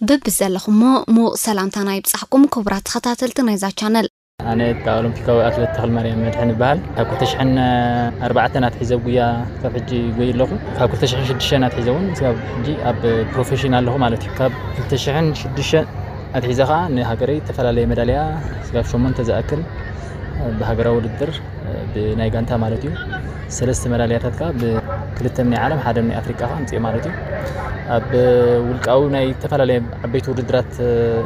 ብብዘለኹሞ ምዉቕ ሰላምታና ይብጻሕኩም ክቡራት ተኸታተልቲ ናይዛ ቻነል። ኣነ ኦሎምፒካዊ ኣትሌት ተኽለማርያም መድሕን ይበሃል። ካብ ክልተ ሽሕን ኣርባዕተን ኣትሒዘ ጉያ ካብ ሕጂ ጎይ ኣለኹ። ካብ ክልተ ሽሕን ሽዱሽተን ኣትሒዘ እውን ስጋብ ሕጂ ኣብ ፕሮፌሽን ኣለኹ ማለት እዩ። ካብ ክልተ ሽሕን ሽዱሽተን ኣትሒዘ ከዓ ንሃገረይ ዝተፈላለየ መዳልያ ስጋብ ሸሞንተ ዝኣክል ብሃገራዊ ውድድር ብናይ ጋንታ ማለት እዩ። ሰለስተ መዳልያታት ከዓ ብክልተ ናይ ዓለም ሓደ ናይ ኣፍሪቃ ከዓ ኣምፅኤ ማለት እዩ። ኣብ ውልቃዊ ናይ ዝተፈላለየ ዓበይቲ ውድድራት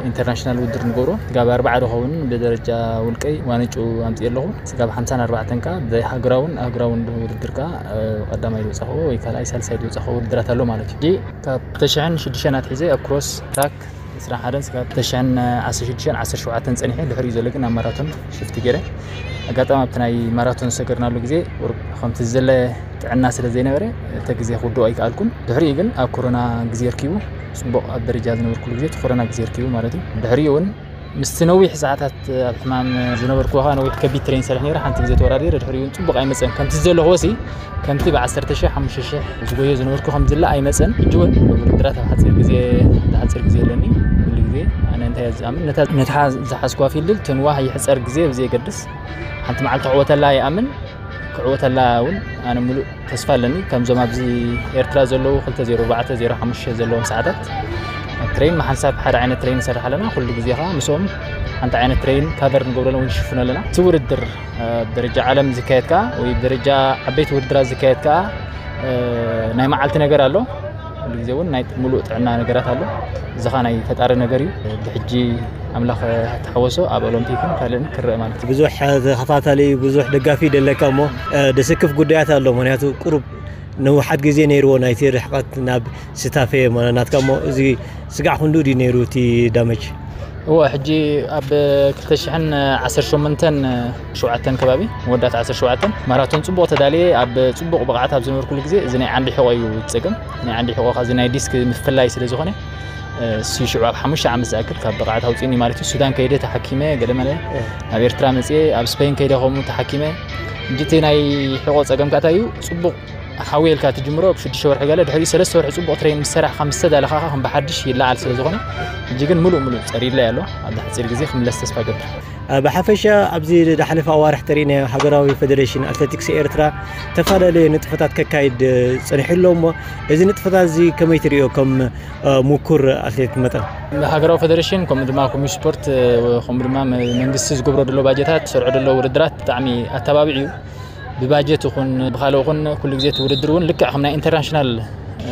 ኢንተርናሽናል ውድድር ንገብሮ ስጋብ ኣርባዓ ዝኸውን ብደረጃ ውልቀይ ዋንጭ ኣምፅኤ ኣለኹ። ስጋብ ሓምሳን ኣርባዕተን ከዓ ብሃገራውን ኣህጉራውን ውድድር ከዓ ቀዳማይ ዝወፃኽዎ ወይ ካልኣይ ሳልሳይ ዝወፃኽዎ ውድድራት ኣሎ ማለት እዩ። ካብ ክልተ ሽሕን ሽዱሽተን ኣትሒዘ ኣብ ክሮስ ትራክ ዕስራን ሓደን ስጋብ ክልተ ሽሕን ዓሰርተ ሽዱሽተን ዓሰርተ ሸውዓተን ፀኒሐ፣ ድሕሪኡ ዘሎ ግን ኣብ ማራቶን ሽፍቲ ገይረ። ኣጋጣሚ ኣብቲ ናይ ማራቶን ዝሰገርናሉ ግዜ ቁሩብ ከምቲ ዝደለ ጥዕና ስለ ዘይነበረ እቲ ግዜ ክውድኦ ኣይከኣልኩን። ድሕሪኡ ግን ኣብ ኮሮና ግዜ ኣርኪቡ፣ ፅቡቕ ኣብ ደረጃ ዝነበርኩሉ ግዜ እቲ ኮሮና ግዜ ኣርኪቡ ማለት እዩ። ድሕሪኡ እውን ምስቲ ነዊሕ ሰዓታት ኣብ ሕማም ዝነበርኩ ከዓ ነዊሕ ከቢድ ትሬን ይሰርሕ ነይረ። ሓንቲ ግዜ ተወዳዲረ፣ ድሕሪኡ እውን ፅቡቕ ኣይመፀን። ከምቲ ዝደለኽዎ ሲ ከምቲ ብዓሰርተ ሽሕ ሓሙሽተ ሽሕ ዝጎዮ ዝነበርኩ ከም ዝላ ኣይመፀን። ሕጂ እውን ውድድራት ኣብ ሓፂር ግዜ፣ ሓፂር ግዜ ኣለኒ። ኩሉ ግዜ ኣነ እንታይ እየ ዝኣምን፣ ነታ ነታ ዝሓዝኳ ፊልድ ትንዋህ ይሕፀር ግዜ ብዘየገድስ ሓንቲ መዓልቲ ክዕወተላ ይኣምን። ክዕወተላ እውን ኣነ ሙሉእ ተስፋ ኣለኒ። ከምዞም ኣብዚ ኤርትራ ዘለዉ ክልተ ዜሮ ኣርባዕተ ዜሮ ሓሙሽተ ዘለዎም ሰዓታት ኣብ ትሬን ሓንሳብ ሓደ ዓይነት ትሬን ንሰርሕ ኣለና። ኩሉ ግዜ ከዓ ምስኦም ሓንቲ ዓይነት ትሬን ካቨር ንገብረሎም ወይ ንሽፍኖ ኣለና። እቲ ውድድር ኣብ ደረጃ ዓለም ዝካየድ ከዓ ወይ ደረጃ ዓበይቲ ውድድራት ዝካየድ ከዓ ናይ መዓልቲ ነገር ኣሎ። ኩሉ ግዜ እውን ናይ ሙሉእ ጥዕና ነገራት ኣሎ። እዚ ከዓ ናይ ፈጣሪ ነገር እዩ። ብሕጂ ኣምላኽ ተሓወሶ ኣብ ኦሎምፒክን ካልእን ክረአ ማለት እዩ። ብዙሕ ተኸታታሊ፣ ብዙሕ ደጋፊ ደለካ እሞ፣ እ፣ ደስክፍ ጉዳያት ኣሎ። ምኽንያቱ ቁሩብ ነውሓት ግዜ ነይርዎ ናይቲ ርሕቐት ናብ ስታፌ ማለት ናትካ እሞ፣ እዚ ስጋዕ ክንድኡ ድዩ ነይሩ እቲ ዳመጅ? እወ፣ ሕጂ ኣብ ክልተ ሽሕን ዓሰርተ ሸሞንተን ሸውዓተን ከባቢ፣ መወዳእታ ዓሰርተ ሸውዓተን ማራቶን ጽቡቕ ተዳልየ፣ ኣብ ጽቡቕ ብቕዓት ኣብ ዝነበርኩሉ ግዜ፣ እዚ ናይ ዓንዲ ሕቖ እዩ ዝጸገም። ናይ ዓንዲ ሕቖ፣ እዚ ናይ ዲስክ ምፍላይ ስለ ዝኾነ፣ እ፣ እሱ ሽዑ ኣብ ሓሙሽተ ዓመት ዝኣክል ካብ ብቕዓት ኣውጺኡኒ ማለት እዩ። ሱዳን ከይደ ተሓኪመ፣ ገለ መለ እ። ናብ ኤርትራ መጽየ፣ ኣብ ስፔን ከይደ ከምኡ ተሓኪመ። ሕጂ እቲ ናይ ሕቖ ጸገም ከኣ እንታይ እዩ? ጽቡቕ ሓዊ ኢልካ ትጅምሮ፣ ኣብ ሽዱሽተ ወርሒ ገለ፣ ድሕሪኡ ሰለስተ ወርሒ ጽቡቕ ትሬን ምስ ሰራሕካ፣ ምስ ተዳለኻ፣ ከም ብሓድሽ ይለዓል ስለ ዝኾነ፣ ሕጂ ግን ምሉእ ምሉእ ጸሪዩለይ ኣሎ። ኣብ ሓጺር ግዜ ክምለስ ተስፋ እገብር። እ፣ ብሓፈሻ ኣብዚ ዝሓለፈ ኣዋርሕ ተሪእናዮ፣ ሃገራዊ ፌደሬሽን ኣትሌቲክስ ኤርትራ ዝተፈላለዩ ንጥፈታት ከካይድ፣ እ፣ ጸኒሑ ኣሎ እሞ፣ እዚ ንጥፈታት እዚ ከመይ ትርእዮ ከም፣ እ፣ ምኩር ኣትሌት መጠን? ሃገራዊ ፌደሬሽን፣ ከምኡ ድማ ኮሚሽን ስፖርት፣ እ፣ ከምኡ ድማ መ-፣ መንግስቲ ዝገብሮ ዘሎ ባጀታት፣ ዝሰርዖ ዘሎ ውድድራት ብጣዕሚ ኣተባቢዑ እዩ። ብባጀት ይኹን ብኻልእ ይኹን ኩሉ ግዜ እቲ ውድድር እውን ልክዕ ከም ናይ ኢንተርናሽናል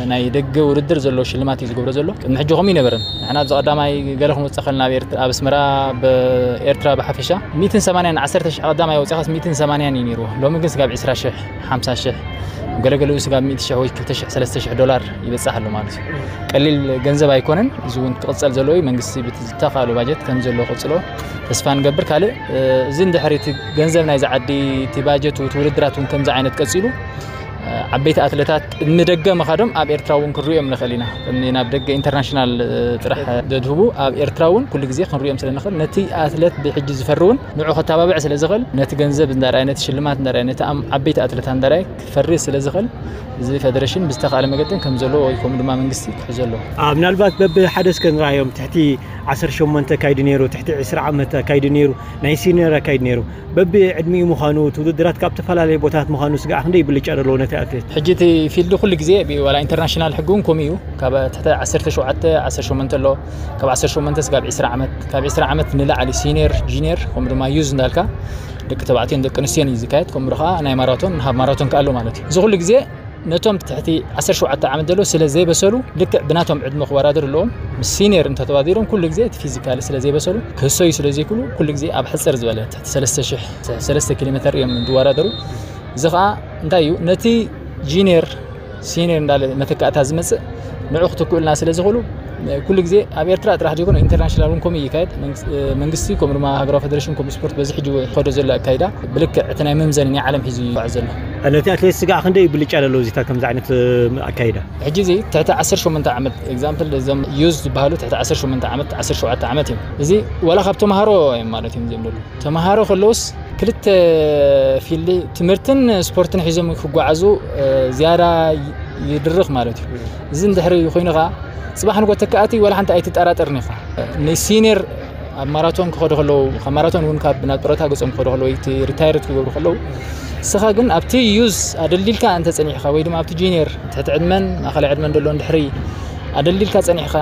ናይ ደገ ውድድር ዘሎ ሽልማት እዩ ዝገብሮ ዘሎ። ቅድሚ ሕጂ ከምኡ ይነበረን። ንሕና ኣብዚ ቀዳማይ ገለ ክንወፅእ ከለና ኣብ ኤርትራ፣ ኣብ ኣስመራ፣ ብኤርትራ ብሓፈሻ ሚእትን ሰማንያን፣ ዓሰርተ ሽሕ ቀዳማይ ወፂኻስ ሚእትን ሰማንያን እዩ ነይርዎ። ሎሚ ግን ስጋብ ዕስራ ሽሕ፣ ሓምሳ ሽሕ፣ ገለገሊኡ ስጋብ ሚእቲ ሽሕ ወይ ክልተ ሽሕ፣ ሰለስተ ሽሕ ዶላር ይበፅሕ ኣሎ ማለት እዩ። ቀሊል ገንዘብ ኣይኮነን። እዚ እውን ክቕፀል ዘለዎ እዩ። መንግስቲ ብቲ ዝተኻእሎ ባጀት ከም ዘሎ ክቕፅሎ ተስፋ ንገብር። ካልእ፣ እ፣ እዚ እንድሕር እቲ ገንዘብ ናይዚ ዓዲ፣ እቲ ባጀት፣ እቲ ውድድራት እውን ከምዚ ዓይነት ቀፂሉ፣ እ፣ ዓበይቲ ኣትለታት ቅድሚ ደገ ምኻዶም ኣብ ኤርትራ እውን ክንሪኦም ንኽእል ኢና። ቅድሚ ናብ ደገ ኢንተርናሽናል፣ እ፣ ጥራሕ ዘድህቡ ኣብ ኤርትራ እውን ኩሉ ግዜ ክንሪኦም ስለ ንኽእል፣ ነቲ ኣትለት ብሕጂ ዝፈሪ እውን ንዑ ከተባብዕ ስለ ዝኽእል፣ ነቲ ገንዘብ እንዳርኣየ፣ ነቲ ሽልማት እንዳርኣየ፣ ነቲ ኣም-፣ ዓበይቲ ኣትለታት እንዳርኣየ ክፈሪ ስለ ዝኽእል፣ እዚ ፌደሬሽን ብዝተኻእለ መገድን ከም ዘለዎ ወይ ከምኡ ድማ መንግስቲ ክሕዞ ኣለዎ። ኣብ ምናልባት በብሓደ እስከ ንርኣዮም፣ ትሕቲ ዓሰርተ ሸሞንተ ኣካይዱ ነይሩ፣ ትሕቲ ዕስራ ዓመት ኣካይዱ ነይሩ፣ ናይ ሲኒየር ኣካይዱ ነይሩ። በብዕድሚኡ ምዃኑ፣ እቲ ውድድራት ካብ ዝተፈላለዩ ቦታታት ምዃኑ ስጋዕ ክንደይ ብልጫ ዘለዎ ነቲ ኣትሌት? ሕጂ እቲ ፊልድ ኩሉ ግዜ ብ-፣ ዋላ ኢንተርናሽናል ሕጊ እውን ከምኡ እዩ። ካብ ትሕቲ ዓሰርተ ሸውዓተ፣ ዓሰርተ ሸሞንተ ኣሎ፣ ካብ ዓሰርተ ሸሞንተ ስጋብ ዕስራ ዓመት፣ ካብ ዕስራ ዓመት ንላዕሊ ሲኒየር፣ ጂኒየር፣ ከምኡ ድማ ዩዝ እንዳልካ ደቂ ተባዕትዮን ደቂ ኣንስትዮን እዩ ዝካየድ። ከምኡ ከዓ ናይ ማራቶን፣ ሃፍ ማራቶን ከኣ ኣሎ ማለት እዩ። እዚ ኩሉ ግዜ ነቶም ትሕቲ ዓሰርተ ሸውዓተ ዓመት ዘለዉ ስለ ዘይበሰሉ፣ ልክዕ ብናቶም ዕድመ ክወዳደሩ ኣለዎም። ምስ ሲኒየር እንተተወዳዲሮም ኩሉ ግዜ እቲ ፊዚካሊ ስለ ዘይበሰሉ፣ ክህሰዩ ስለ ዘይክእሉ፣ ኩሉ ግዜ ኣብ ሕጽር ዝበለ ትሕቲ ሰለስተ ሽሕ፣ ሰለስተ ኪሎ ሜተር እዮም ዝወዳደሩ። እዚ ኸኣ እንታይ እዩ? ነቲ ጂኒየር፣ ሲኒየር እንዳለ መተካእታ ዝመጽእ ንዑ ክትክኡልና ስለ ዝኽእሉ፣ ኩሉ ግዜ ኣብ ኤርትራ ጥራሕ ዘይኮነ ኢንተርናሽናል እውን ከምኡ ይካየድ። መንግስ-፣ መንግስቲ ከምኡ ድማ ሃገራዊ ፌደሬሽን ኮሚሽን ስፖርት በዚ ሕጂ ዝኸዶ ዘሎ ኣካይዳ ብልክዕ እቲ ናይ መምዘኒ ናይ ዓለም ሒዙ ይጓዓዝ ዘሎ። ነቲ ኣትሌት ስጋዕ ክንደይ ብልጫ ዘለዎ እዚ ከምዚ ዓይነት፣ እ፣ ኣካይዳ? ሕጂ እዚ ትሕቲ ዓሰርተ ሸሞንተ ዓመት፣ ኤግዛምፕል፣ እዞም ዩዝ ዝበሃሉ ትሕቲ ዓሰርተ ሸሞንተ ዓመት፣ ዓሰርተ ሸውዓተ ዓመት እዮም። እዚ ዋላ ካብ ተምሃሮ እዮም ማለት እዮም እዚኦም ዘለዉ። ተምሃሮ ከለውስ ክልተ ፊልድ፣ ትምህርትን ስፖርትን ሒዞም ክጓዓዙ፣ እ፣ ዝያዳ ይ-፣ ይድርኽ ማለት እዩ። እዚ እንድሕሪ ኮይኑ ኸዓ ጽባሕ ንጎ ተካኣቲ ዋላ ሓንቲ ኣይትጠራጠርን ኢኻ። ንሲኒየር ኣብ ማራቶን ክኸዱ ከለዉ፣ ካብ ማራቶን እውን ካብ ናብ ጡረታ ገጾም ክኸዱ ከለዉ፣ እቲ ሪታየርድ ክገብሩ ከለዉ፣ ንስኻ ግን ኣብቲ ዩዝ ኣደልዲልካ እንተ ጸኒሕካ ወይ ድማ ኣብቲ ጁኒየር ትሕቲ ዕድመን ማእኸላይ ዕድመን ዘሎ እንድሕሪ ኣደልዲልካ ጸኒሕካ፣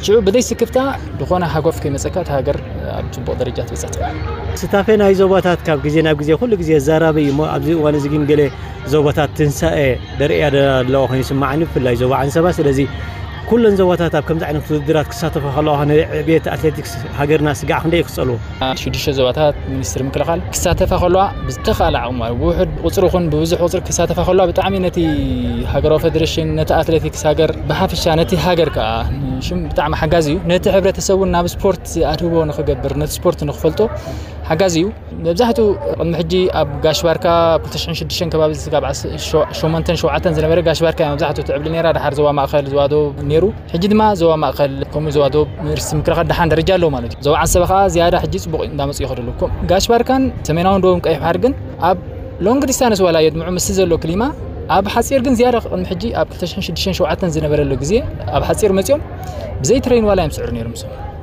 ሽዑ ብዘይ ስክፍታ ዝኾነ ሃጎፍ ከይመጸካ እታ ሃገር ኣብ ጽቡቕ ደረጃ ትበጽሕ ትኽእል። ስታፌ ናይ ዞባታት ካብ ግዜ ናብ ግዜ ኩሉ ግዜ ዘራቢ እዩ እሞ ኣብዚ እዋን እዚ ግን ገለ ዞባታት ትንሳኤ ደርእያ ኣለዋ ኮይኑ ይስማዓኒ፣ ብፍላይ ዞባ ዓንሰባ። ስለዚ ኩለን ዞባታት ኣብ ከምዚ ዓይነት ውድድራት ክሳተፋ ከለዋ ንዕብየት ኣትሌቲክስ ሃገርና ስጋዕ ክንደይ ክጸልዎ? ሽዱሽተ ዞባታት ሚኒስትሪ ምክልኻል ክሳተፋ ከለዋ ብዝተኻለ ዓቕሙ ማለት ብውሑድ ቁጽሪ ይኹን ብብዙሕ ቁጽሪ ክሳተፋ ከለዋ ብጣዕሚ ነቲ ሃገራዊ ፌደሬሽን፣ ነቲ ኣትሌቲክስ ሃገር ብሓፈሻ ነቲ ሃገር ከኣ ሽም ብጣዕሚ ሓጋዚ እዩ። ነቲ ሕብረተሰብ እውን ናብ ስፖርት ኣድህቦ ንኽገብር፣ ነቲ ስፖርት ንኽፈልጦ ሓጋዚ እዩ። መብዛሕትኡ ቅድሚ ሕጂ ኣብ ጋሽ ባርካ ኣብ ክልተ ሽሕን ሽዱሽተን ከባቢ ስጋብ ዓስ-፣ ሸ-፣ ሸሞንተን ሸውዓተን ዝነበረ ጋሽ ባርካ እያ መብዛሕትኡ ትዕብሊ ነይራ። ድሓር ዞባ ማእኸል፣ ዞባ ደቡብ ነይሩ። ሕጂ ድማ ዞባ ማእኸል ከምኡ ዞባ ደቡብ ዩኒቨርሲቲ ምክልኻል ደሓን ደረጃ ኣለዎ ማለት እዩ። ዞባ ዓንሰባ ከዓ ዝያዳ ሕጂ ጽቡቕ እንዳመጽኡ ይኸዱ ኣለዉ። ከም ጋሽ ባርካን ሰሜናውን ደቡብን ቀይሕ ባሕሪ ግን ኣብ ሎንግ ዲስታንስ ዋላ የድምዑ ምስቲ ዘሎ ክሊማ ኣብ ሓጺር ግን ዝያዳ ቅድሚ ሕጂ ኣብ ክልተ ሽሕን ሽዱሽተን ሸውዓተን ዝነበረሉ ግዜ ኣብ ሓጺር መጺኦም ብዘይ ትሬን ዋላ እዮም ዝስዕሩ ነይሮም።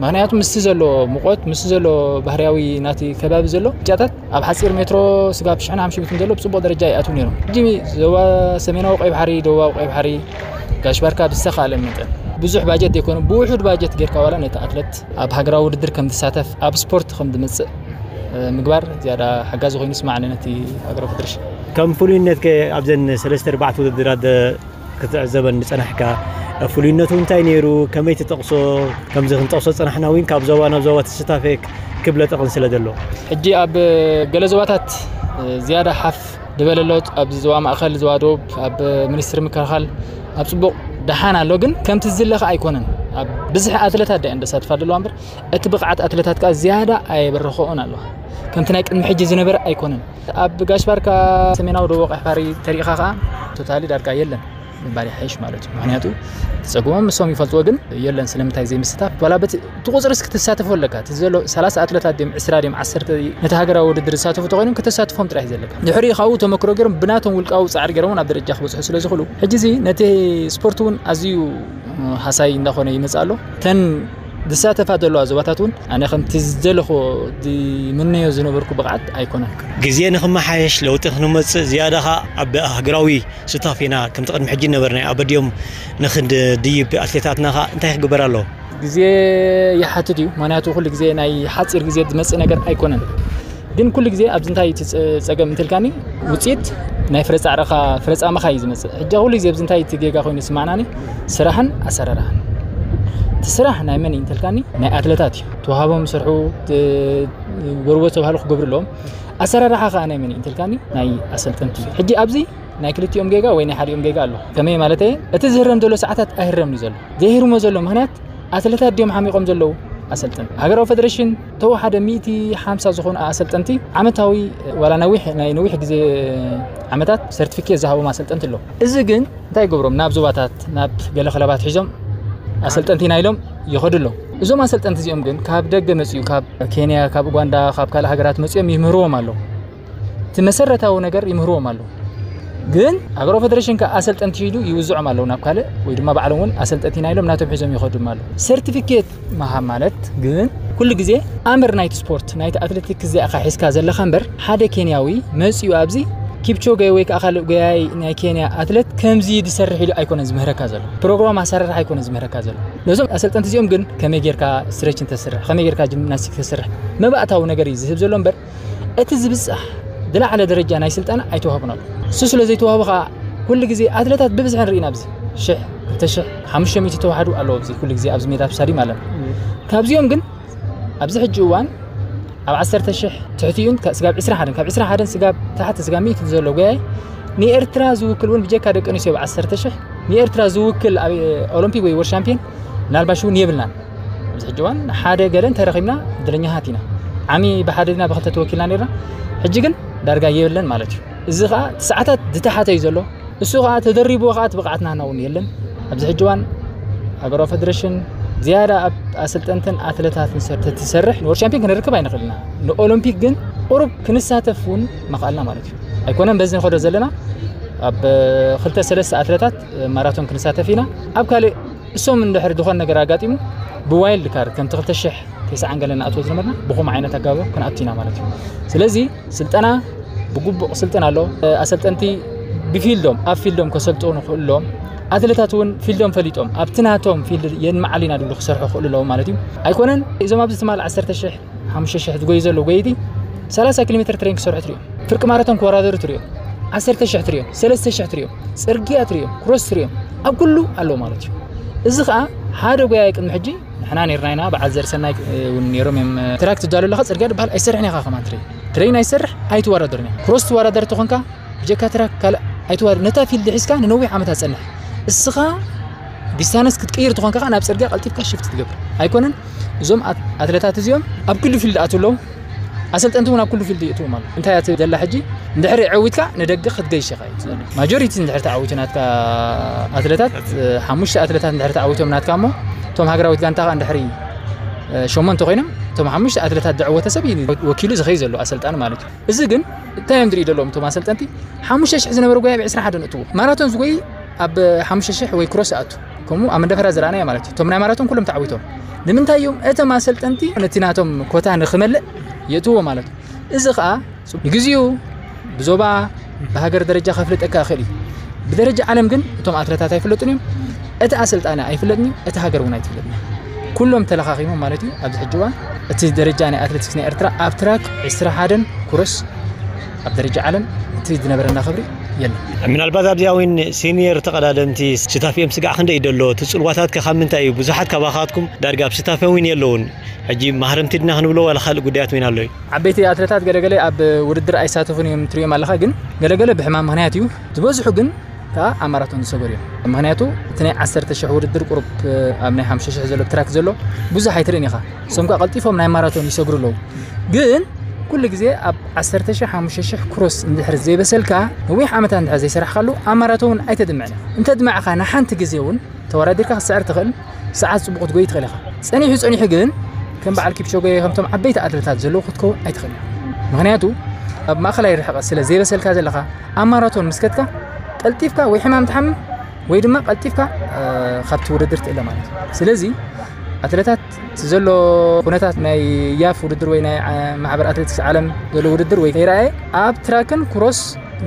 ምክንያቱ ምስቲ ዘሎ ሙቐት፣ ምስቲ ዘሎ ባህርያዊ ናቲ ከባቢ ዘሎ ጫታት ኣብ ሓጺር ሜትሮ ስጋብ ሽሕን ሓምሽን ሚእትን ዘሎ ብጽቡቕ ደረጃ ይኣትዉ ነይሮም። ሕጂ ዞባ ሰሜናዊ ቀይ ባሕሪ፣ ደቡባዊ ቀይ ባሕሪ፣ ጋሽ ባርካ ብዝተኻእለ መጠን ብዙሕ ባጀት ዘይኮነ ብውሑድ ባጀት ጌርካ ዋላ ነቲ ኣትለት ኣብ ሃገራዊ ውድድር ከም ዝሳተፍ ኣብ ስፖርት ከም ዝመጽእ እ፣ ምግባር ዝያዳ ሓጋዚ ኮይኑ ይስማዓኒ ነቲ ሃገራዊ ፌደሬሽን። ከም ፍሉይነት ከ ኣብዘን ሰለስተ ኣርባዕተ ውድድራት ደ-፣ ክትዕዘበን ዝጸናሕካ ፍሉይነቱ እንታይ ነይሩ? ከመይ ትጠቕሶ? ከምዚ ክንጠቕሶ ዝጸናሕና እውን ካብ ዞባ ናብ ዞባ ተስታፌ ክብለጠቕን ስለ ዘሎ። ሕጂ ኣብ ገለ ዞባታት፣ እ፣ ዝያዳ ሓፍ ዝበለ ኣሎ። ኣብዚ ዞባ ማእከል፣ ዞባ ደቡብ፣ ኣብ ሚኒስትሪ ምክልኻል ኣብ ጽቡቕ ደሓን ኣሎ፣ ግን ከምቲ ዝድለ ከኣ ኣይኮነን። ኣብ ብዝሒ ኣትለታት ደኣ እንደሳትፋ ዘለዋ እምበር፣ እቲ ብቕዓት ኣትለታት ከኣ ዝያዳ ኣየበረኸኦን ኣለዋ። ከምቲ ናይ ቅድሚ ሕጂ ዝነበረ ኣይኮነን። ኣብ ጋሽ ባርካ ሰሜናዊ ደቡብ ቀይሕ ባሕሪ ተሪኢኻ ከኣ ቶታሊ ዳርጋ የለን ምባል ይሓይሽ ማለት እዩ። ምኽንያቱ እቲ ጸገሞም ንሶም ይፈልጥዎ፣ ግን የለን ስለምንታይ ዘይምስታፍ። ዋላ በቲ እቲ ቁጽሪ እስኪ ትሳተፎ ኣለካ። እቲ ዘሎ ሰላሳ ኣትለታት ድዮም፣ ዕስራ ድዮም፣ ዓሰርተ ነቲ ሃገራዊ ውድድር ዝሳተፉ ተኾይኖም ከተሳትፎም ጥራሕ እዩ ዘለካ። ድሕሪ ካብኡ ተመክሮ ገይሮም ብናቶም ውልቃዊ ጻዕሪ ገይሮም ናብ ደረጃ ክበጽሑ ስለ ዝኽእሉ፣ ሕጂ እዚ ነቲ ስፖርት እውን ኣዝዩ ሃሳይ እንዳኾነ ይመጽእ ኣሎ። እተን ዝሳተፋ ዘለዋ ዞባታት እውን ኣነ ከምቲ ዝደለኹ ዝምነዮ ዝነበርኩ ብቕዓት ኣይኮነን። ግዜ ንኽመሓየሽ፣ ለውጢ ክንመጽእ፣ ዝያዳ ኸኣ ኣብ ሃገራዊ ስታፍ ኢና ከምቲ ቅድሚ ሕጂ ነበርና ኣበዲዮም ንኽንድይብ ኣትሌታትና ኸኣ እንታይ ክግበር ኣለዎ? ግዜ ይሓትት እዩ። ምኽንያቱ ኩሉ ግዜ ናይ ሓጺር ግዜ ዝመጽእ ነገር ኣይኮነን። ግን ኩሉ ግዜ ኣብዚ እንታይ እቲ ጸ-፣ ጸገም እንትልካኒ ውጽኢት ናይ ፍረ ጻዕርኻ፣ ፍረ ጻማኻ እዩ ዝመጽእ። ሕጂ ኩሉ ግዜ ኣብዚ እንታይ እቲ ጌጋ ኮይኑ ይስማዕናኒ? ስራሕን ኣሰራርሓን። እቲ ስራሕ ናይ መን እዩ እንትልካኒ? ናይ ኣትለታት እዩ። ተዋሃቦም ስርሑ፣ ት-፣ ጎርቦ ተባህሉ ክገብሩ ኣለዎም። ኣሰራርሓ ኸኣ ናይ መን እዩ እንትልካኒ? ናይ ኣሰልጠንቲ እዩ። ሕጂ ኣብዚ ናይ ክልቲኦም ጌጋ ወይ ናይ ሓዲኦም ጌጋ ኣሎ። ከመይ ማለተይ? እቲ ዝህረም ዘሎ ሰዓታት ኣይህረምን እዩ ዘሎ። ዘይህርሞ ዘሎ ምኽንያት ኣትለታት ድዮም ሓሚቖም ዘለዉ? ኣሰልጠንቲ። ሃገራዊ ፌደሬሽን ተወሓደ ሚእቲ ሓምሳ ዝኾኑ ኣሰልጠንቲ ዓመታዊ ዋላ ነዊሕ፣ ናይ ነዊሕ ግዜ ዓመታት ሰርቲፊኬት ዝሃቦም ኣሰልጠንቲ ኣለዉ። እዚ ግን እንታይ ይገብሮም? ናብ ዞባታት፣ ናብ ገለ ክለባት ሒዞም ኣሰልጠንቲ ኢና ኢሎም ይኸዱ ኣለዉ። እዞም ኣሰልጠንቲ እዚኦም ግን ካብ ደገ መጽኡ፣ ካብ ኬንያ፣ ካብ ኡጋንዳ፣ ካብ ካልእ ሃገራት መጽኦም ይምህርዎም ኣለዉ። እቲ መሰረታዊ ነገር ይምህርዎም ኣለዉ። ግን ሃገራዊ ፌደሬሽን ከኣ ኣሰልጠንቲ ኢሉ ይውዝዖም ኣለዉ ናብ ካልእ፣ ወይ ድማ ባዕሎም እውን ኣሰልጠንቲ ኢና ኢሎም ናቶም ሒዞም ይኸዱ ኣለዉ። ሰርቲፊኬት ምሃብ ማለት ግን ኩሉ ግዜ ኣምር ናይቲ ስፖርት፣ ናይቲ ኣትሌቲክስ እዚኣ ኢኻ ሒዝካ ዘለኻ እምበር፣ ሓደ ኬንያዊ መጺኡ ኣብዚ ኪፕቾገ ወይ ከኣ ካልእ ጎያይ ናይ ኬንያ ኣትሌት ከምዚ ዝሰርሕ ኢሉ ኣይኮነን ዝምህረካ ዘሎ። ፕሮግራም ኣሰራርሓ ኣይኮነን ዝምህረካ ዘሎ። ነዞም ኣሰልጠንቲ እዚኦም ግን ከመይ ጌርካ ስትሬችን ተስርሕ፣ ከመይ ጌርካ ጂምናስቲክ ተስርሕ፣ መባእታዊ ነገር እዩ ዝህብ ዘሎ እምበር፣ እቲ ዝብጻሕ ዝለዓለ ደረጃ ናይ ስልጠና ኣይተዋህቡን ኣሎ። እሱ ስለ ዘይተዋህቡ ከኣ ኩሉ ግዜ ኣትለታት ብብዝሒ ንርኢ ኢና ኣብዚ ሽሕ፣ ክልተ ሽሕ፣ ሓሙሽተ ሚእቲ ተዋህዱ ኣለዉ ኣብዚ ኩሉ ግዜ ኣብዚ ሜዳ ኣብ ስታድዩም ኣለና። ካብዚኦም ግን ኣብዚ ሕጂ እዋን ኣብ ዓሰርተ ሽሕ ትሕቲኡን ካ-፣ ስጋብ ዕስራ ሓደን፣ ካብ ዕስራ ሓደን ስጋብ ታሕቲ ስጋብ ሚእቲ ዘሎ ጎያይ ንኤርትራ ዝውክል እውን ብጀካ ደቂ ኣንስትዮ ኣብ ዓሰርተ ሽሕ ንኤርትራ ዝውክል ኣብ ኦሎምፒክ ወይ ወርልድ ሻምፒዮን ምናልባሽ እውን የብልናን። ኣብዚ ሕጂ እዋን ሓደ ገለ እንተረኺብና ዕድለኛታት ኢና። ዓሚ ብሓደ ዲና ብኽልተ ተወኪልና ነይርና። ሕጂ ግን ዳርጋ የብለን ማለት እዩ። እዚ ኸኣ ሰዓታት ዝተሓተ እዩ ዘሎ። እሱ ኸኣ ተደሪብዎ ኸኣ እቲ ብቕዓት ናህና እውን የለን። ኣብዚ ሕጂ እዋን ሃገራዊ ፌደሬሽን ዝያዳ ኣብ ኣሰልጠንትን ኣትለታትን ሰር-፣ ተትሰርሕ ንወርልድ ሻምፒዮን ክንረክብ ኣይንኽእልና። ንኦሎምፒክ ግን ቁሩብ ክንሳተፍ እውን ምኽኣልና ማለት እዩ። ኣይኮነን በዚ ንኸዶ ዘለና ኣብ ክልተ ሰለስተ ኣትለታት ማራቶን ክንሳተፍ ኢና። ኣብ ካልእ እሶም እንድሕር ዝኾነ ነገር ኣጋጢሙ ብዋይልድ ካርድ ከምቲ ክልተ ሽሕ ተስዓን ገለ ንኣትዎ ዝነበርና ብኹም ዓይነት ኣጋባብ ክንኣቱ ኢና ማለት እዩ። ስለዚ ስልጠና ብግቡእ ስልጠና ኣሎ። ኣሰልጠንቲ ብፊልዶም ኣብ ፊልዶም ከሰልጥኑ ክእሎም፣ ኣትሌታት እውን ፊልዶም ፈሊጦም ኣብቲ ናቶም ፊልድ የንመዓል ኢና ድብሉ ክሰርሑ ክእሉ ኣለዎም ማለት እዩ። ኣይኮነን እዞም ኣብዚ ትማል ዓሰርተ ሽሕ ሓሙሽተ ሽሕ ዝጎዩ ዘለዉ ጎይቲ ሰላሳ ኪሎ ሜትር ትሬን ክሰርሑ ትሪኦም፣ ፍርቂ ማራቶን ክወዳደሩ ትሪኦም፣ ዓሰርተ ሽሕ ትሪኦም፣ ሰለስተ ሽሕ ትሪኦም፣ ፅርግያ ትሪኦም፣ ክሮስ ትሪኦም፣ ኣብ ኩሉ ኣለዉ ማለት እዩ። እዚ ከዓ ሓደ ጎያይ ቅድሚ ሕጂ ንሕና ነርና ኢና፣ በዓል ዘርሰናይ እውን ነሮም እዮም። ትራክ ትዳሉ ኣለካ ፅርግያ ድበሃል ኣይሰርሕን ኢኻ ከማን ትሬን ትሬን ኣይሰርሕ ኣይትወዳደርን ኢኻ። ክሮስ ትወዳደር ተኾንካ ብጀካ ትራክ ካልእ ኣይትወዳደር። ነታ ፊልድ ሒዝካ ንነዊሕ ዓመታት ፀንሕ። እስኻ ዲስታንስ ክትቅይር ተኾንካ ከዓ ናብ ፅርግያ ቀልጢፍካ ሽፍት ትገብር ኣይኮነን። እዞም ኣት- ኣትለታት እዚኦም ኣብ ኩሉ ፊልድ ኣትው ኣለዉ። ኣሰልጠንቲ እውን ኣብ ኩሉ ፊልድ ይእትዎም ኣለዉ። እንታይ እያ ትደላ ሕጂ? እንድሕሪ ዕዊትካ ንደገ ክትገይሽ ኢኻ እዩ ትደሊ። ማጆሪቲ እንድሕር ተዓዊቱ ናትካ ኣትለታት፣ ሓሙሽተ ኣትለታት እንድሕር ተዓዊቶም ናትካ እሞ እቶም ሃገራዊት ጋንታ ከዓ እንድሕሪ ሸሞንተ ኮይኖም እቶም ሓሙሽተ ኣትለታት ዘዕወተ ሰብ እዩ ወኪሉ ዝኸይ ዘሎ ኣሰልጣኒ ማለት እዩ። እዚ ግን እንታይ እዮም ዝርኢ ዘለዎም እቶም ኣሰልጠንቲ? ሓሙሽተ ሽሕ ዝነበረ ጎያ ብ ዕስራ ሓደ ንእትዎ ማራቶን ዝጎይ ኣብ ሓሙሽተ ሽሕ ወይ ክሮስ ኣቱ ከምኡ ኣብ መንደፈራ ዝረኣናዮ ማለት እዩ። እቶም ናይ ማራቶን ኩሎም ተዓዊቶም ንምንታይ እዮም እቶም ኣሰልጠንቲ ነቲ ናቶም ኮታ ንክመልእ የእትዎ ማለት እዩ። እዚ ከዓ ንግዚኡ ብዞባ ብሃገር ደረጃ ከፍልጠካ ይኽእል እዩ። ብደረጃ ዓለም ግን እቶም ኣትለታት ኣይፍለጡን እዮም። እቲ ኣሰልጣኒ ኣይፍለጥን እዩ፣ እቲ ሃገር እውን ኣይትፍለጥን እያ። ኩሎም ተለኻኺሞም ማለት እዩ። ኣብዚ ሕጂ እዋን እቲ ደረጃ ናይ ኣትሌቲክስ ናይ ኤርትራ ኣብ ትራክ ዕስራ ሓደን ኩረስ ኣብ ደረጃ ዓለም እቲ ዝነበረና ክብሪ የለን። ምናልባት ኣብዚኣ እውን ሲኒየር ተቐዳደምቲ ስታፍ እዮም ስጋዕ ክንደይ ደሎ እቲ ፅልዋታት ከ ካብ ምንታይ እዩ? ብዙሓት ካባኻትኩም ዳርጋ ኣብ ስታፍ እውን የለውን። ሕጂ ማህረምቲ ድና ክንብሎ ዋላ ካልእ ጉዳያት እውን ኣሎ እዩ? ዓበይቲ ኣትለታት ገለገለ ኣብ ውድድር ኣይሳተፉን እዮም ትሪኦም ኣለኻ፣ ግን ገለገለ ብሕማም ምኽንያት እዩ ዝበዝሑ ግን ከዓ ኣብ ማራቶን ዝሰገሩ እዮም። ምኽንያቱ እቲ ናይ ዓሰርተ ሽሕ ውድድር ቁሩብ ኣብ ናይ ሓሙሽተ ሽሕ ዘሎ ትራክ ዘሎ ብዙሕ ኣይትርእን ኢኻ። እሶም ከዓ ቀልጢፎም ናይ ማራቶን ይሰግሩ ኣለዉ። ግን ኩሉ ግዜ ኣብ ዓሰርተ ሽሕ ሓሙሽተ ሽሕ ክሮስ እንድሕር ዘይበሰልካ ነዊሕ ዓመታት እንድሕር ዘይሰራሕካሉ ኣብ ማራቶን እውን ኣይተድምዕን ኢኻ። እንተድማዕኻ ንሓንቲ ግዜ እውን ተወዳዲርካ ክትስዕር ትኽእል፣ ሰዓት ጽቡቕ ክትጎይ ትኽእል ኢኻ። ጸኒሑ ጸኒሑ ግን ከም በዓል ኪፕሾገ ከምቶም ዓበይቲ ኣትለታት ዘለዉ ክትከውን ኣይትኽእል። ምኽንያቱ ኣብ ማእኸላይ ርሕቐት ስለ ዘይበሰልካ ዘለኻ ኣብ ማራቶን ምስ ከድካ ቀልጢፍካ ወይ ሕማም ትሓምም ወይ ድማ ቀልጢፍካ ካብቲ ውድድር ትእለ ማለት እዩ። ስለዚ ኣትለታት እቲ ዘሎ ኩነታት ናይ ያፍ ውድድር ወይ ናይ ማሕበር ኣትሌቲክስ ዓለም ዘሎ ውድድር ወይ ከይረኣየ ኣብ ትራክን ክሮስ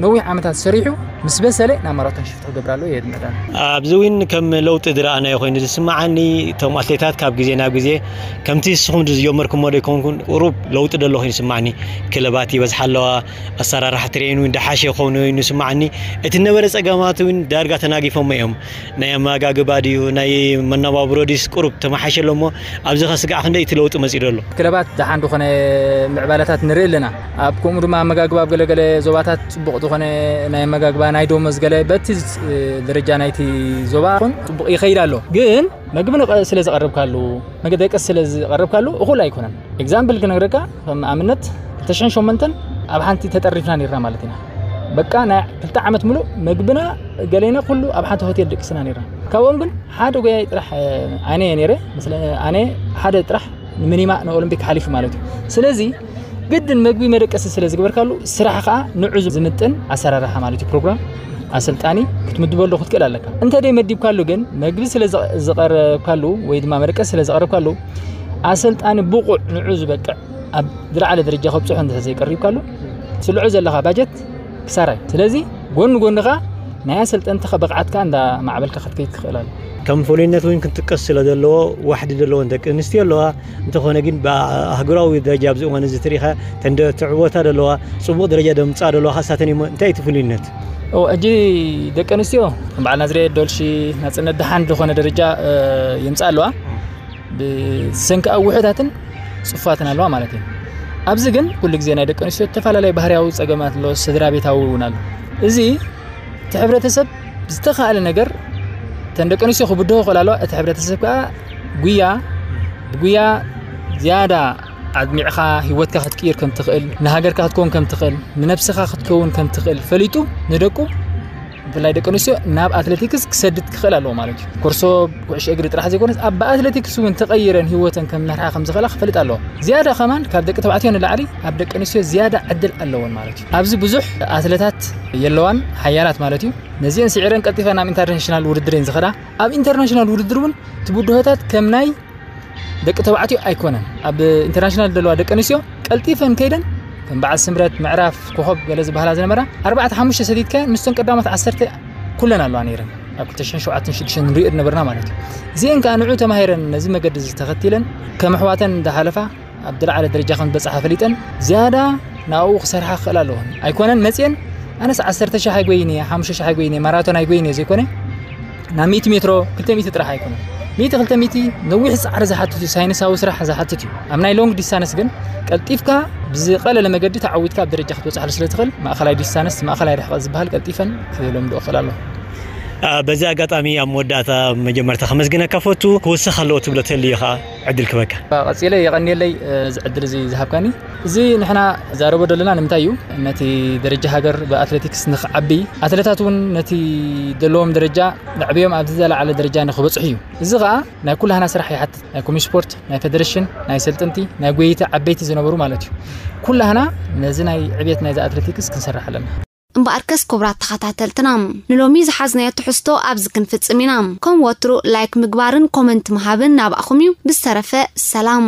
ነዊሕ ዓመታት ሰሪሑ ምስ በሰለ ናብ ማራቶን ሽፍት ክገብር ኣለዎ የድምዕዳን። ኣብዚ እውን ከም ለውጢ ዝረኣናዮ ኮይኑ ዝስምዓኒ እቶም ኣትሌታት ካብ ግዜ ናብ ግዜ ከምቲ ንስኹም ዝጀመርኩሞ ዶ ይኮንኩን ቁሩብ ለውጢ ደሎ ኮይኑ ይስምዓኒ። ክለባት ይበዝሓ ኣለዋ፣ ኣሰራርሓ ትሬን እውን ደሓሽ ይኸውን ኮይኑ ይስምዓኒ። እቲ ነበረ ፀገማት እውን ዳርጋ ተናጊፎሞ እዮም። ናይ ኣመጋግባ ድዩ ናይ መነባብሮ ድዩስ ቁሩብ ተመሓሸ ኣሎ እሞ ኣብዚ ከስጋዕ ክንደይ እቲ ለውጢ መፂኡ ኣሎ? ክለባት ደሓን ዝኾነ ምዕባለታት ንርኢ ኣለና። ኣብ ከምኡ ድማ ኣመጋግባ ኣብ ገለገለ ዞባታት ፅቡቕ ዝኾነ ናይ ኣመጋግባ ናይ ደሞዝ ገለ በቲ ደረጃ ናይቲ ዞባ ኹን ፅቡቕ ይኸይድ ኣሎ። ግን መግቢ ንቐ- ስለ ዝቐርብካሉ መግቢ ደቂ ስለ ዝቐርብካሉ እኹል ኣይኮነን። ኤግዛምፕል ክነግረካ ከም ኣብነት ክልተ ሽሕን ሸሞንተን ኣብ ሓንቲ ተጠሪፍና ነርና ማለት ኢና። በቃ ናይ ክልተ ዓመት ሙሉእ መግብና ገሌና ኩሉ ኣብ ሓንቲ ሆቴል ደቂስና ነርና። ካብኦም ግን ሓደ ጎያይ ጥራሕ ኣነ እየ ነይረ። ኣነ ሓደ ጥራሕ ንምኒማ ንኦሎምፒክ ሓሊፉ ማለት እዩ። ስለዚ ግድን መግቢ መደቀሲ ስለ ዝግበርካሉ ስራሕ ከዓ ንዑ ዝምጥን ኣሰራርሓ ማለት እዩ ፕሮግራም ኣሰልጣኒ ክትምድበሉ ክትክእል ኣለካ። እንተ ደይ መዲብካሉ ግን መግቢ ስለ ዝቐረብካሉ ወይ ድማ መደቀሲ ስለ ዝቐረብካሉ ኣሰልጣኒ ብቑዕ ንዑ ዝበቅዕ ኣብ ዝለዓለ ደረጃ ከብፅሖ እንተ ዘይቀሪብካሉ ትስልዖ ዘለኻ ባጀት ክሳራ እዩ። ስለዚ ጎኒ ጎኒ ከዓ ናይ ኣሰልጠንትኻ ብቕዓትካ እንዳ ማዕበልካ ክትከይድ ትኽእል ኣሎ። ከም ፍሉይነት እውን ክንጥቀስ ስለ ዘለዎ ዋሕዲ ዘለዎን ደቂ ኣንስትዮ ኣለዋ። እንተኾነ ግን ብኣህጉራዊ ደረጃ ኣብዚ እዋን እዚ ትሪኢኻ ተንደ ትዕወታ ዘለዋ ፅቡቕ ደረጃ ደምፃ ዘለዋ ካሳተን እሞ እንታይ እቲ ፍሉይነት? ሕጂ ደቂ ኣንስትዮ በዓል ናዝሬት ዶልሺ ናፅነት ደሓን ዝኾነ ደረጃ የምፃ ኣለዋ። ብሰንኪ ኣብ ውሑዳትን ፅፉፋትን ኣለዋ ማለት እዩ። ኣብዚ ግን ኩሉ ግዜ ናይ ደቂ ኣንስትዮ ዝተፈላለዩ ባህርያዊ ፀገማት ኣሎ፣ ስድራ ቤታዊ እውን ኣሎ። እዚ እቲ ሕብረተሰብ ብዝተኻእለ ነገር እተን ደቂ ኣንስትዮ ክብድሆ ክኽእል ኣለዋ። እቲ ሕብረተሰብ ከዓ ጉያ ብጉያ ዝያዳ ኣድሚዕኻ ህይወትካ ክትቅይር ከም ትኽእል፣ ንሃገርካ ክትከውን ከም ትኽእል፣ ንነብስኻ ክትከውን ከም ትኽእል ፈሊጡ ንደቁ ብፍላይ ደቂ ኣንስትዮ ናብ ኣትሌቲክስ ክሰድድ ክኽእል ኣለዎ ማለት እዩ። ኮርሶ ኩዕሾ እግሪ ጥራሕ ዘይኮነስ ኣብ ኣትሌቲክስ እውን ተቐይረን ህይወተን ከም መርሓ ከም ዝኽእላ ክፈልጥ ኣለዎ። ዝያዳ ከማን ካብ ደቂ ተባዕትዮ ንላዕሊ ኣብ ደቂ ኣንስትዮ ዝያዳ ዕድል ኣለዎን ማለት እዩ። ኣብዚ ብዙሕ ኣትሌታት የለዋን ሓያላት ማለት እዩ። ነዚአን ስዒረን ቀልጢፈን ናብ ኢንተርናሽናል ውድድር እየን ዝኸዳ። ኣብ ኢንተርናሽናል ውድድር እውን እቲ ብድሆታት ከም ናይ ደቂ ተባዕትዮ ኣይኮነን። ኣብ ኢንተርናሽናል ዘለዋ ደቂ ኣንስትዮ ቀልጢፈን ከይደን ከም በዓል ስምረት፣ ምዕራፍ፣ ኮኸብ ገለ ዝበሃላ ዝነበራ ኣርባዕተ ሓሙሽተ ሰዲድካ፣ ምስቶም ቀዳሞት ዓሰርተ ኩለን ኣለዋ ነይረን። ኣብ ክልተ ሽሕን ሸውዓተን ሽዱሽተን ንሪኦ ዝነበርና ማለት እዩ። እዚአን ከዓ ንዑ ተማሂረን ነዚ መገዲ እዚ ተኸቲለን ከም ኣሕዋተን እንዳሓለፋ ኣብ ዝለዓለ ደረጃ ከም ዝበፅሓ ፈሊጠን ዝያዳ ናብኡ ክሰርሓ ክኽእል ኣለዎን። ኣይኮነን መፅየን ኣነስ ዓሰርተ ሺሕ ኣይጎይን እየ፣ ሓሙሽተ ሺሕ ኣይጎይን እየ፣ ማራቶን ኣይጎይን እየ ዘይኮነ ናብ ሚእቲ ሜትሮ ክልተ ሚእቲ ጥራሕ ኣይኮነን። ሚእቲ ክልተ ሚእቲ ነዊሕ ፃዕሪ ዝሓትት እዩ፣ ሳይንሳዊ ስራሕ ዝሓትት እዩ። ኣብ ናይ ሎንግ ዲስታንስ ግን ቀልጢፍካ ብዝቐለለ መገዲ ተዓዊትካ ኣብ ደረጃ ክትበፅሓሉ ስለ ትኽእል ማእኸላይ ዲስታንስ፣ ማእኸላይ ርሕቐት ዝበሃል ቀልጢፈን ክለምድኦ ክኽእል ኣለዎ። በዚ ኣጋጣሚ ኣብ መወዳእታ መጀመርታ ከመስግነካ ፈቱ። ክውስኽ ኣለዎ ትብሎ ተልዩ ከዓ ዕድል ክበካ። ቀፂለ የቐንየለይ እዚ ዕድል እዚ ዝሃብካኒ። እዚ ንሕና ዛረቦ ዘለና ንምንታይ እዩ? ነቲ ደረጃ ሃገር ብኣትሌቲክስ ንክዓቢ፣ ኣትሌታት እውን ነቲ ዘለዎም ደረጃ ንዕብዮም ኣብዚ ዘለዓለ ደረጃ ንክበፅሑ እዩ። እዚ ከዓ ናይ ኩላህና ስራሕ ይሓትት። ናይ ኮሚሽን ስፖርት፣ ናይ ፌደሬሽን፣ ናይ ሰልጥንቲ፣ ናይ ጎይቲ ዓበይቲ ዝነበሩ ማለት እዩ። ኩላህና ነዚ ናይ ዕቤት ናይዚ ኣትሌቲክስ ክንሰርሕ ኣለና። እምበኣርከስ ክቡራት ተኸታተልትና፣ ንሎሚ ዝሓዝናዮ ትሕዝቶ ኣብዚ ክንፍጽም ኢና። ከም ወትሩ ላይክ ምግባርን ኮመንት ምሃብን ናባእኹም እዩ። ብዝተረፈ ሰላም።